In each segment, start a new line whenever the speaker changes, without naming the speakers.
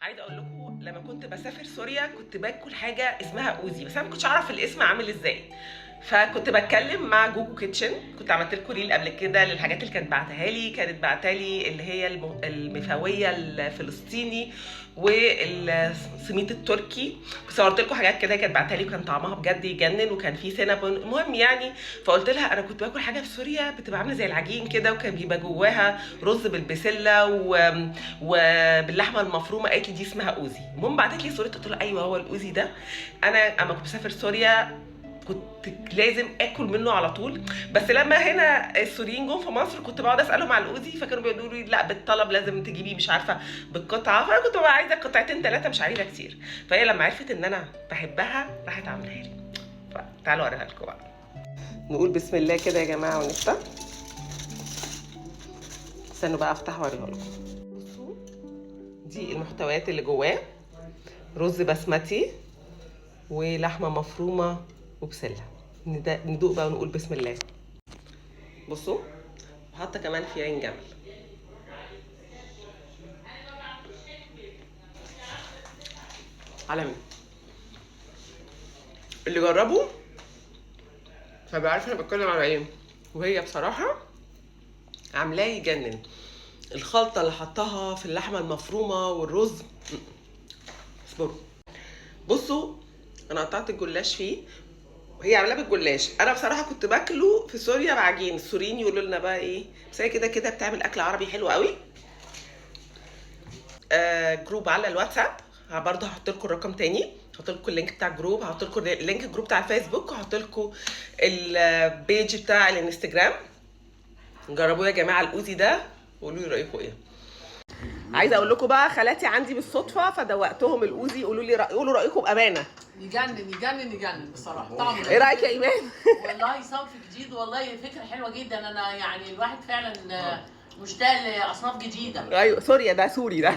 عايزه اقول لكم لما كنت بسافر سوريا كنت باكل حاجة اسمها اوزي، بس انا ما كنتش اعرف الاسم عامل ازاي. فكنت بتكلم مع جوجو كيتشن، كنت عملت لكم reel قبل كده للحاجات اللي كانت بعتها لي. كانت بعتها لي اللي هي المفاويه الفلسطيني والسميت التركي، صورت لكم حاجات كده كانت بعتها لي وكان طعمها بجد يجنن، وكان في سينابون. المهم يعني فقلت لها انا كنت باكل حاجة في سوريا بتبقى عامله زي العجين كده، وكان بيبقى جواها رز بالبسله وباللحمه المفرومه. قالت لي دي اسمها اوزي. المهم بعتت لي صورتها، قلت لها ايوه هو الاوزي ده. انا اما كنت بسافر سوريا كنت لازم اكل منه على طول، بس لما هنا السوريين جم في مصر كنت بقعد اسالهم على الاوزي، فكانوا بيقولوا لي لا بالطلب لازم تجيبيه مش عارفه بالقطعه، فانا كنت ببقى عايزه قطعتين ثلاثة مش عايزه كتير. فهي لما عرفت ان انا بحبها راحت عاملاها لي. فتعالوا اوريها لكم بقى. نقول بسم الله كده يا جماعة ونفتح. استنوا بقى افتح واوريها لكم. بصوا دي المحتويات اللي جواه: رز بسمتي ولحمه مفرومه وبسله. ندوق بقى ونقول بسم الله. بصوا وحاطه كمان في عين جمل. عالمي. اللي جربه فبقى عارف انا بتكلم على ايه. وهي بصراحة عاملاه يجنن. الخلطة اللي حطها في اللحمة المفرومه والرز، اصبروا. بصوا انا قطعت الجلاش فيه، وهي عاملاه بالجلاش. انا بصراحة كنت باكله في سوريا بعجين، السوريين يقولوا لنا بقى ايه، بس هي كده كده بتعمل اكل عربي حلو قوي. group على الواتساب برضه هحط لكم الرقم تاني، هحط لكم ال link بتاع ال group، هحط لكم link ال group بتاع الفيسبوك، وهحط لكم ال page بتاع الانستجرام. جربوه يا جماعة الاوزي ده وقولوا لي رايكم ايه. عايزه اقول لكم بقى خالاتي عندي بالصدفة فدوقتهم الاوزي، قولوا لي قولوا رايكم بامانه.
يجنن يجنن يجنن بصراحة طعمه.
ايه رايك يا ايمان؟
والله صنف جديد، والله فكرة حلوة جدا. انا يعني الواحد فعلا مشتاق لاصناف جديدة.
ايوه سوريا ده، سوري ده.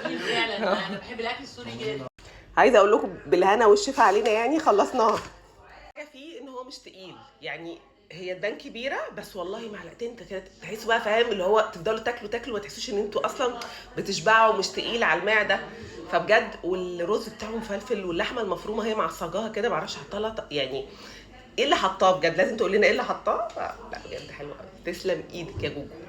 جديد فعلا. انا بحب الاكل السوري جدا.
عايزه اقول لكم بالهنا والشفا علينا، يعني خلصناها. حاجة فيه ان هو مش تقيل، يعني هي تبان كبيرة بس والله معلقتين كده تحسوا بقى، فاهم اللي هو تفضلوا تاكلوا تاكلوا ما تحسوش ان انتوا اصلا بتشبعوا، مش تقيل على المعدة. فبجد والرز بتاعه مفلفل واللحمة المفرومه هي معصجاها كده، معرفش حطها لها يعني ايه اللي حطاه، بجد لازم تقول لنا ايه اللي حطاه. لا بجد حلو قوي، تسلم ايدك يا جوجو.